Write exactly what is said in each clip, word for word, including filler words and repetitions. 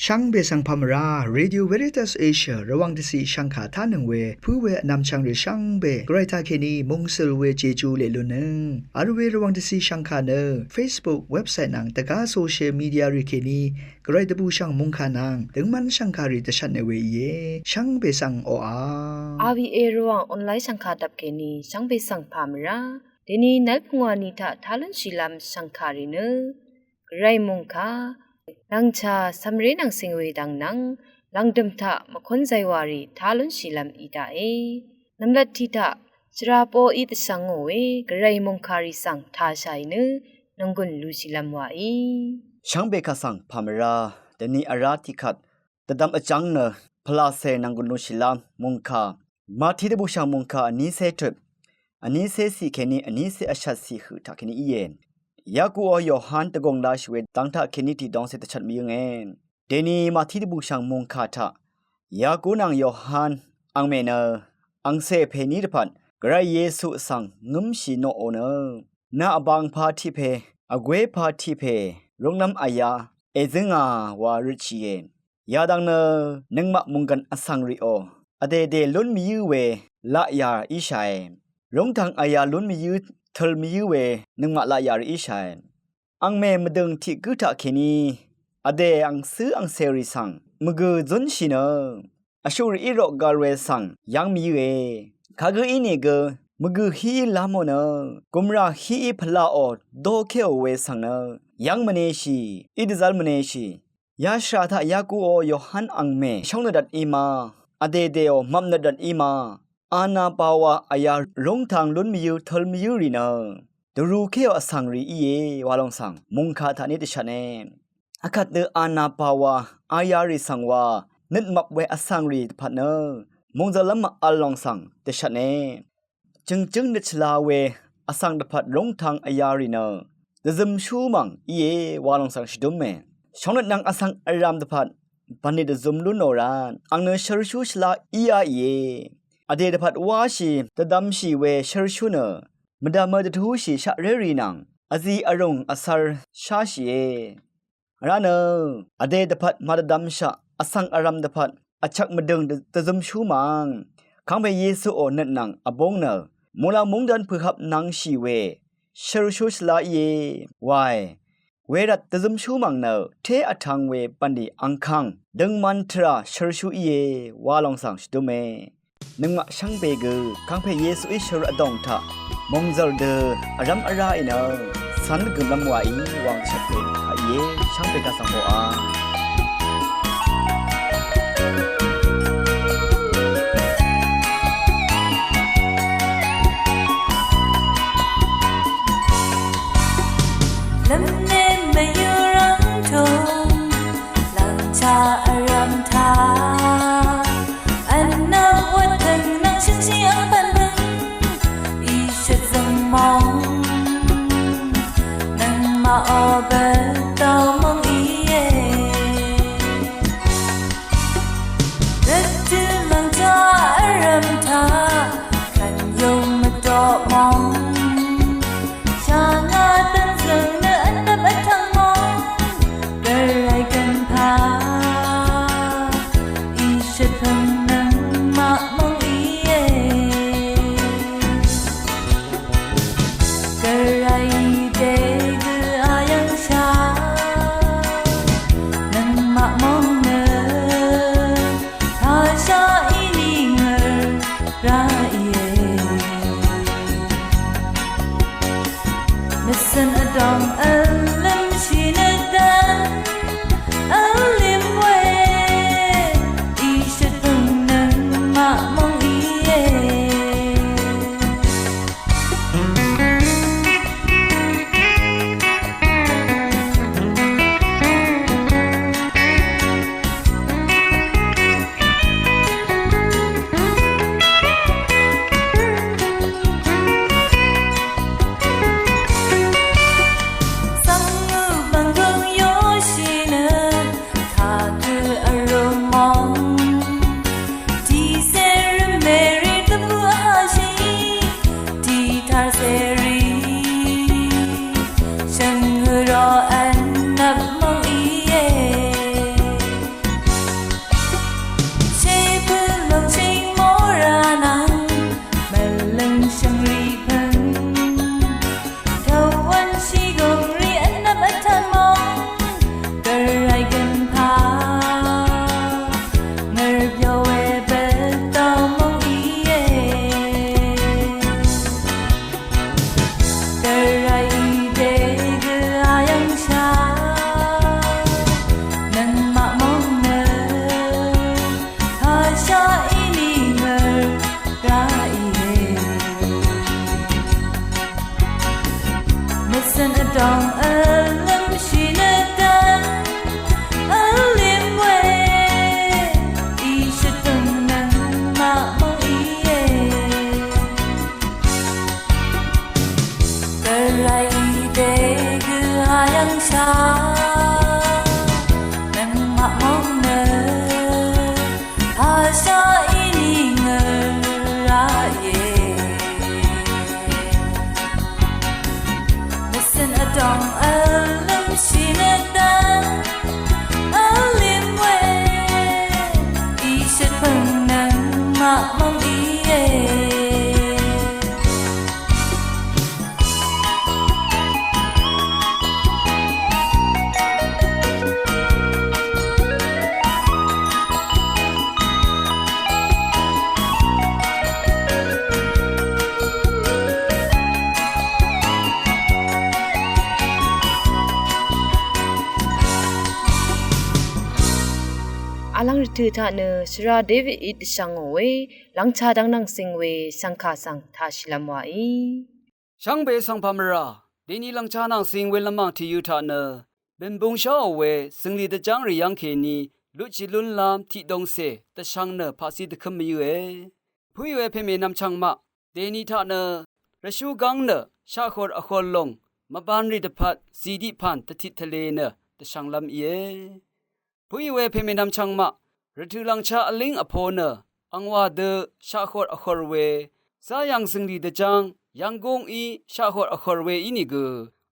Shvngbe svng pà mvrá, Radio Veritas Asia Rvwàng dvciq shvngkà tánøng we pǿ we vnvmchvng rì shvngbe Gvray taqkèní mungsøl we Jeju leq lunnøng vl we Rvwàng dvciq shvngkà nø Facebook, website nvng dvgá social media rì kèní Gvray dvbùshv̀ng mòngkà nvng døngmv́n shv̀ngkàrì dvshvtne we íe. Shvngbe svng oqà. Aviq e Rvwàng online shv̀ngkà dvp kèní shvngbe svng pà mvrá. Dèní nvlpungwà ni taq tá lúnshìlv́m shv̀ngkàrì nø Gvray mòngkà, nvngchà cv̀mré nvng cing we dvng nvng lv̀ngdø̀m taq mvkún zaywàrì tá lúnshìlv́m í daqe. Nvmlat tiq taq shvra poqí dvshvngò we Gvray mòngkàrì svng tàshàì nø nònggùn lushìlv́m wàí. Shvngbe kaq svng pà mvrá, dèní vrá tiqkvt dvdvm vjv́ng nø pvlacè nònggùn lushìlv́m mòngkà Mati dvbùshv̀ng mòngkà vnícé tut, vnícé ciq kèní vnícé vshvt ciq høq taqkèní íe. Yakuò Yohan dvgùng lashì we dvng taqkèní tiqdongcè dvchvt mvyǿnge. Dèní Mati dvbùshv̀ng mòngkà taq Yaku nvng Yohan angmè nø angcè pèní dvpvt Gvray Yesu svng ngǿmshì noqò nø, nà vbangpa tiq pè, vgwépa tiq pè, rúnglv́m vyá èzǿngà wa røtshìe. Yadvng nø nøngmaq mònggv̀n vsvng rìò vdèdè lún mvyǿ we laqyà íshàe. Rúngtvng vyá lún mvyǿ tøl mvyǿ we nøngmaq laqyà rì íshàe. Angmè mvdø̀ng tiq gǿ taqkèní vdè angcǿ angcèrì svng mvgø̀ zúnshì nø vshuqrìí roq gvl we svng yv́ng mvyǿe. Kagǿ ínìgø mvgø̀ híí lámò nø gùmrà híí pvlaqò dókéò we svng nø yv́ng mvneshì, í dvzv́l mvneshì. Yashvra taq Yakuò Yohan angmè shóngnøt dvt í ma, vdèdèò mvpnøt dvt í ma, anà pawa vyá rúngtvng lún mvyǿ tøl mvyǿ rì nø dvrūkéò vsvng rì íe wa lòng svng mòngkà taqní dvshvtne. Vkvt dø anà pawa vyá rì svng wa nøtmvp we vsvng rì dvpvt nø mòngzø̀llv́m màvl lòng svng dvshvtne. Jø̀ngjǿng nøt shvla we vsvng dvpvt rúngtvng vyá rì nø dvzømshú mv̀ng íe wa lòng svng shvdúme. Shóngnøt nvng vsvng vrv̀m dvpvt bv̀nlì dvzøm lúnò rvt ang nø shørshú shvla íá ìe. Vdè dvpvt wáshì dvdvmshì we shørshú nø mvdv̀mø dvtúshì shaqrérì nvng vzi vrùng vsvr sháshìe. Vrá nø vdè dvpvt màdvdvmshaq vsvng vrv̀m dvpvt vchvk mvdø̀ng dvzømshú mv̀ng kàngpè Yesuò nøt nvng vbúng nø mùlàng mungdvn pø̀hvp nvngshì we shørshú shvla íe wae. Wervt dvzømshú mv̀ng nø té vtv̄ng we bv̀nlì angkvng døngman tvrà shørshú íe wa lòng svng shvdúme. Nøngmaq shvngbe gø kàngpè Yesuí shør vdòng taq mòngzø̀l dø vrv́m vrá ì nø cv́n gø̀mlv́m wàí wàng chvt pè kaq íe. Shvngbe kaq svng hoqà. Lvmne mvyurvng tøng lvngcha vrvm ta vnvm wvtøng nvng shønshi ang pvnøng ishøt zøng mong nvng ma o bvtø mong iye. Vlv́ng rvtø̀ taq nø shvra Davidí dvshvngò we lv́ngchá dv́ng nvng cing we shv̀ngkà svng taqshìlv́m wàí. Shvngbe svng pà mvrà, dèni lv̀ngchá nvng cing we lvmàng tìyø̄ taq nø, bø̀nbung sháò we zø̀nglì dvjv́ngrì yv́ng kèní lutshì lúnlv́m tiqdongcè dvshvng nø paqzí dvkǿm mvyǿe. Pǿì we pèmènvm chvngmaq, dèni taq nø rvshú gv́ng nø shaqhòr vhòr lòng mvbanrì dvpvt zìdiq pv̀n dvtit tvlē nø dvshvnglv́m íe. Pø̀í we pèmènvm chvngmaq, rvtø̀ lv̀ngchá vlíng vpo nø angwà dø shaqhòr vhòr we, záyv̀ng zø̀nglì dvjáng yv̀nggúngí shaqhòr vhòr we ínìgø,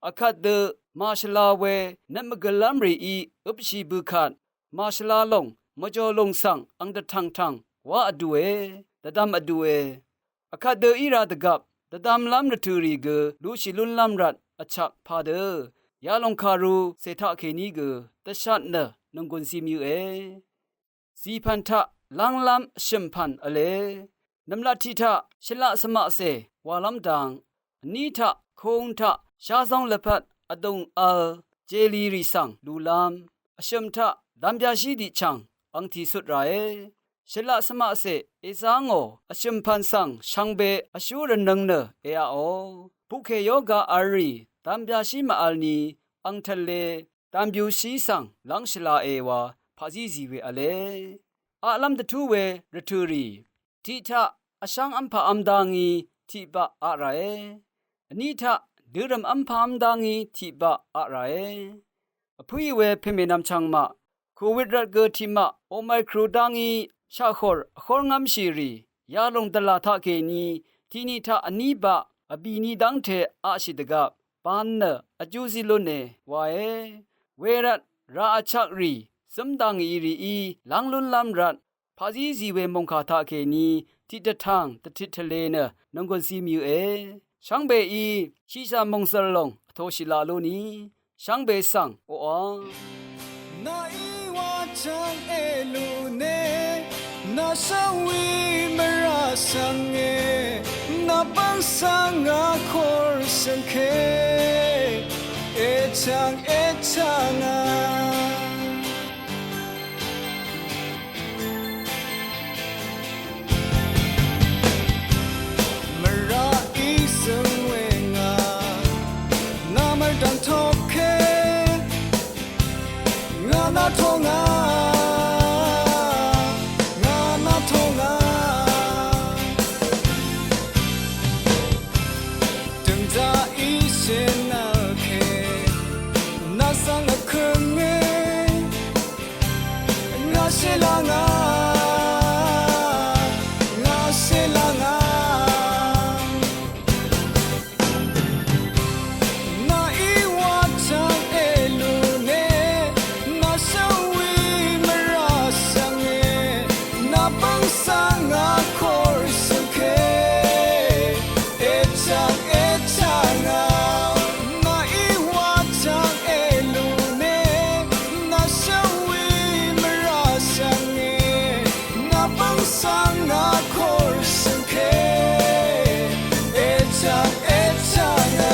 vkvt dø màshvla we nøt mvgø̀lv́m rìí øpshì bø̀kvt, màshvla lòng mvjò lùng svng ang dvtv̀ngtv̀ng wá vdùe, dvdvm vdùe. Vkvt dø í rā dvgvp dvdvmlv́m rvtø̀ rì gø lushì lúnlv́m rvt vchvk padø yalòng kàru cè taqkèní gø dvshat nø nònggùn zí mvyǿe. Zìpv̀n taq lv́nglv́m vshø̀mpv̀n v̄le. Nv̀mlat tiq taq shvlaq svmaqcè wàlv́m dang, vní taq kung taq sházóng lvpat vdùng vl jelirì svng lulv́m, vshø̀m taq dv̄m byashí diqchv̀ng ang tìsut ràe. Shvlaq svmaqcè èzá ngò vshø̀mpv̀n svng shvngbe vshú rvnøng nø èaqò. Puqkè yoga v̄l rì dv̄m byashí màvl ni ang tv̀le dv̄m byushí svng lv́ng shvlae wa paqzí zì we v̄le. Aqlv́m dvtú we rvtø̀ rì, tiq taq vshv́ng v́mpà v́m dá ngí tiq baq aq ràe. Vní taq dørø̀m v́mpà v́m dá ngí tiq baq aq ràe. Vpǿì we pèmènvm chvngmaq, kòwit rvt gø tiqmaq omikron dá ngí shaqhòr vhórngv́mshì rì yalòng dvlà taqkèní tiqni taq vní baq vbìni dv́ngte aqshì dvgvp ban nø vjú zí lúne wae. Wervt rà vchvk rì zǿm dà ngì rìí lv́ng lúnlv́m rvt paqzí zì we mòngkà taqkèní tiqdvtàng dvtit tvlē nø nònggùn zí mvyǿe. Shvngbeí shiqshà mòngzø̀l lòng vtoshì laq lú ni shvngbe svng oqà. Nà í wa chvng èlùne, nà shvwi mvrà shvnge, nà bvng svng a kor shvngke, èchvng èchvng a. Mvrà í svng we ngà, nà mvrdv̀ng toke, ngà nà tongà, ngà nà tongà. Døngzà í shènvlke, nà svng vkønge, ngà shèlvngà, ngà shèlvngà. Nà í wa chvng èlùne, nà shvwi mvrà shvnge, nà bvng svng a kor shvngke, èchvng èchvng a. Nà í wa chvng èlùne, nà shvwi mvrà shvnge, nà bvng svng a kor shvngke, èchvng èchvng a.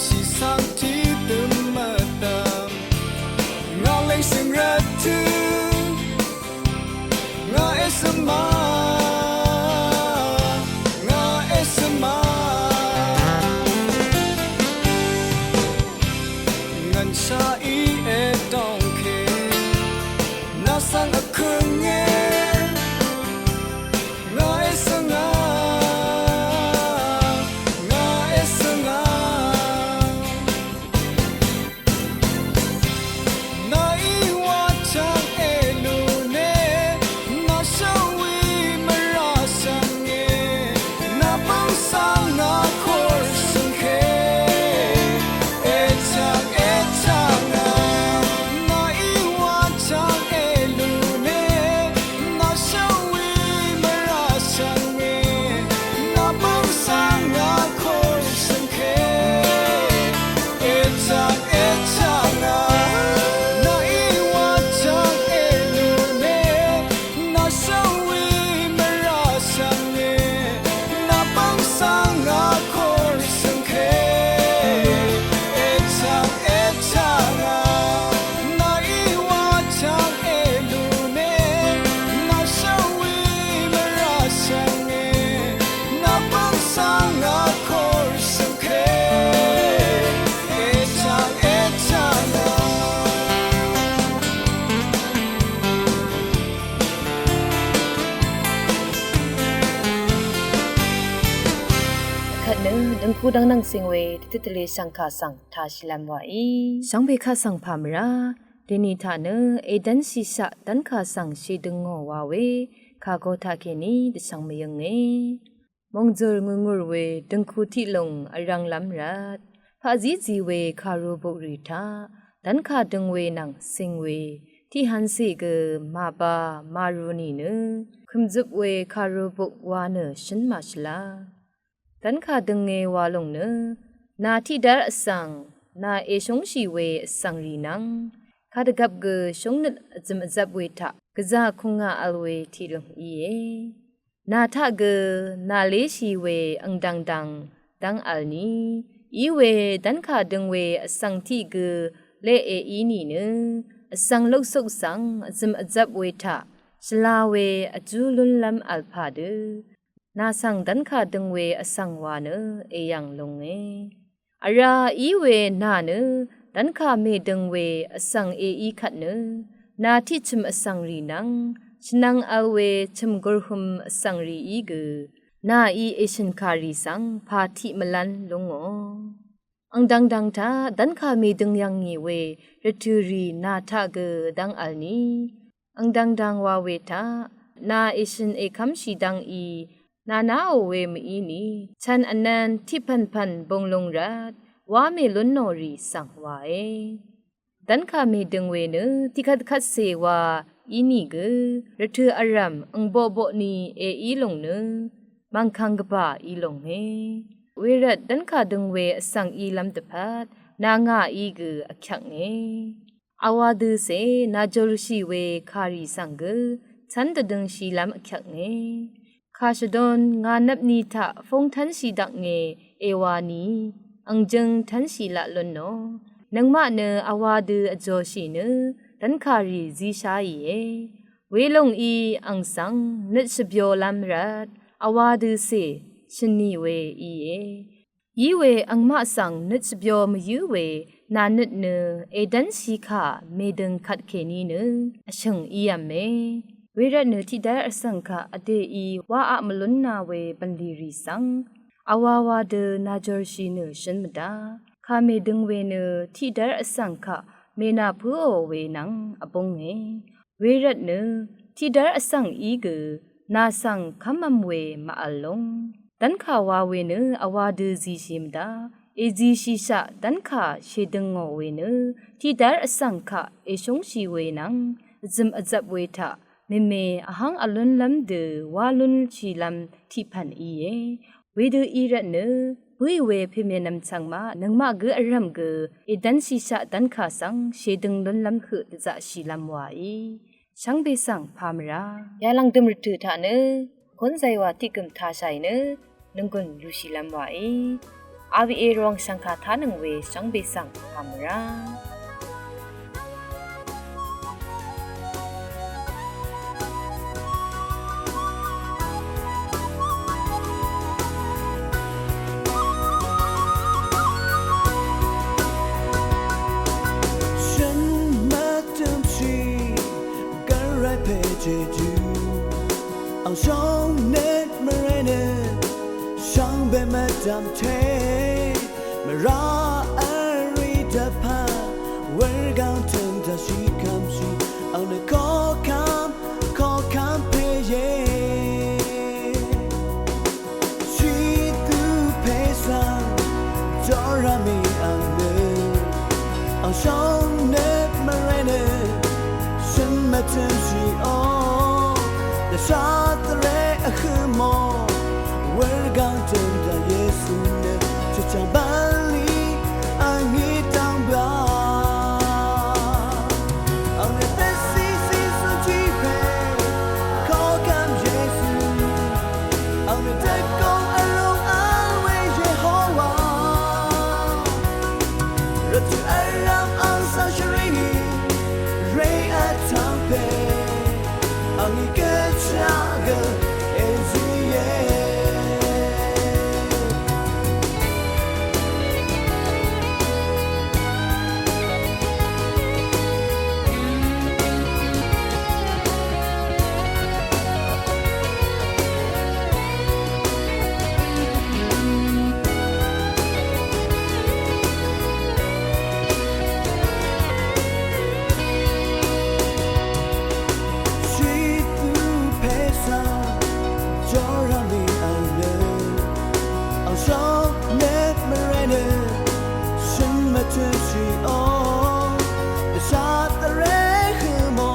Shìsang tiqdøm mvdvm, ngà leng shø̀ng rvtø, ngà èsøma, ngà èsøma. Ngv̀nshaq í èdòngke, nà svng vkønge, ngà èsønga, ngà èsønga. Nà í wa chvng èlùne, nà shvwi mvrà shvnge, nà bvng svng a kor shvngke, èchvng èchvng a. Nà í wa chvng èlùne, Tiqkvt nø døngku dvng nvng cing we dvtøt tvle shvngkà svng tāshìlv́m wàí. Shvngbe kaq svng pà mvrá dèni taq nø èdv́nshìshaq dv́nkà svng shèdøngò wa we kàgo taqkèní dvshvng mvyønge. Mòngzø̀r ngùrngùr we døngku tiqlùng vrv̄nglv́m rvt paqzízi we kàrubuk rì taq dv́nkà døng we nvng cing we tiqhvncè gø màba màru nìnø kø̀mzøp we kàrubuk wa nø shǿn màshvla. Dv́nkà dønge wa lòng nø nà tiqdv́r vsvng, nà èshúngshì we vsvng rì nvng kadvgvp gø shúngnøt vzø̀m vzvp we taq gvzà kùngà vl we tiqlùng íe. Nà taq gø nàléshì we angdv̀ngdv̀ng dv́ng vl ni, í we dv́nkà døng we vsvng tiq gø leq èí nìnø vsvng luksuk svng vzø̀m vzvp we taq shvla we vjú lúnlv́m vl pà dø nà svng dv́nkà døng we vsvng wa nø èyv̀ng lunge. Vrá í we nà nø dv́nkà mèdøng we vsvng èí kvt nø nà tiqchø̀m vsvng rì nvng shvnvng vl we chø̀m gurhøm vsvng rìí gø nàí èshø̀nkà rì svng pà tiq mvlv́n lúngò. Angdv̀ngdv̀ng taq dv́nkà mèdøng yv̀ng ngì we rvtø̀ rì nà taq gø dv́ng vl ni, angdv̀ngdv̀ng wa we taq nà èshø̀n èkv́mshì dv́ngí nà naò we mvíni chv̀n vnv̄n tiqpv̀npv̀n bung lung rvt wá mèlún nò rì svng wae. Dv́nkà mèdøng we nø tiqkvtkvtcè wa ínìgø rvtø̀ vrv̀m angboqboq ni èí lùng nø mv̀ngkv̀ng gvbà í lùnge. Wervt dv́nkà døng we vsvng ílv́m dvpvt nà ngàí gø vkyvknge. Vwā døcè nàjòrshì we kàrì svng gø cv́n dvdøngshìlv́m vkyvknge. Kàshvdon ngà nvpni taq fúng tv́nshì daknge èwā ni, ang jøng tv́nshì laq lún nò. Nøngmaq nø vwā dø vjòshì nø dv́nkà rì zísháìe. Welòngí ang svng nøt shvbyolv́m rvt vwā døcè shø̀nì we íe. Iwe angmaq svng nøt shvbyo mvyǿ we nà nøt nø èdv́nshì kà mèdøng kvtkèní nø vshø̀ng ív̄me. Wervt nø tiqdv́r vsvng kaq vdèí wáaq mvlúnna we bv̀nlì rì svng vwāwā dø nàjòrshì nø shǿn mvdá. Kà mèdøng we nø tiqdv́r vsvng kaq mènàpǿò we nvng vbúnge. Wervt nø tiqdv́r vsvng í gø nà svng kv́mv̄m we màvl lúng. Dv́nkà wa we nø vwā dø zishì mvdá. Èzishìshaq dv́nkà shèdøngò we nø tiqdv́r vsvng kaq èshúngshì we nvng vzø̀m vzvp we taq mèmè vhv́ng vlúnlv́m dø wá lúnshìlv́m tiqpv̀n íe. Wedø í rvt nø bǿì we pèmènvm chv̀ngmaq nøngmaq gǿ vrv̀m gø èdv́nshìshaq dv́nkà svng shèdøng lúnlv́m høq dvzaqshìlv́m wàí. Shvngbe svng pà mvrá yalv̀ngdø̀m rvtø̀ taq nø kún zaywà tiqgø̀m tāshàì nø nònggùn lúshìlv́m wàí. Rvwà Rvwàng shv̀ngkà tánøng we shvngbe svng pà mvrá. Shø̀n mvtø̄mshì gvray pè Jejú ang shóngnøt mvré nø shvngbe mvdv̀mté mvrá vrì dvpvt wurgáng tø̄m dvshì kv́mshì ang nø koqkv́m koqkv́m pè íe. Shìtú pè svng jórá mì ang nø ang shóngnøt mvré nø shø̀n mvtø̄mshìò dvshà tvre vhø̄mò wurgáng tø̄m dv̀m Yesu nø chvchv̀ng bv̀nlì ang í dv́ng bá. Ang nø dvcì cì zú jì pè koqkv́m Yesu. Ang nø dvgóng vlúng vl we Yehowa. Rvtø̀ vrv̀m ang svng shvrì rè vtv́ng pè. Ang í gø chá gø èzíe. Ò, dvshat dvré hø mò,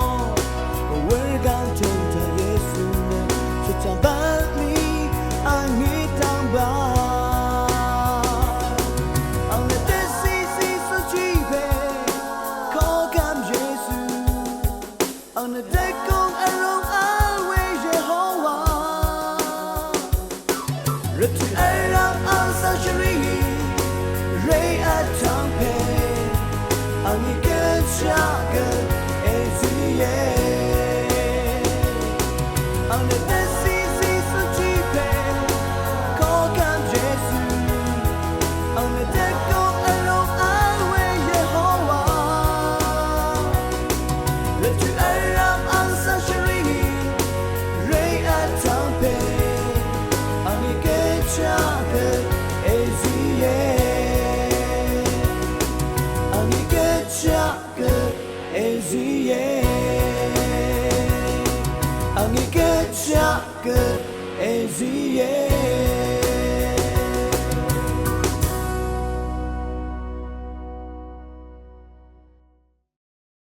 wurgang tø̀m taq Yesu nø, shvchv̀ng bv́n mì, angní tang bv́n. Ang nø dvcì cì svng jì pè, koqkvm Yesu. Ang nø dvgùng vrūng vl we Yehowa. Rvtø̀ vrv̀m ang svng shvrì, rè vtvng pè, angní gø shaq gø èzìe. Ang nø dvcì cì svng jì pè, koqkvm Yesu. Ang nø dvgùng vrūng vl we Yehowa. Rvtø̀ vrv̀m ang svng shvrì, rè vtvng pè, angní gø shaq gø èzìe. Angní gø shaq gø èzìe. Angní gø shaq gø èzìe.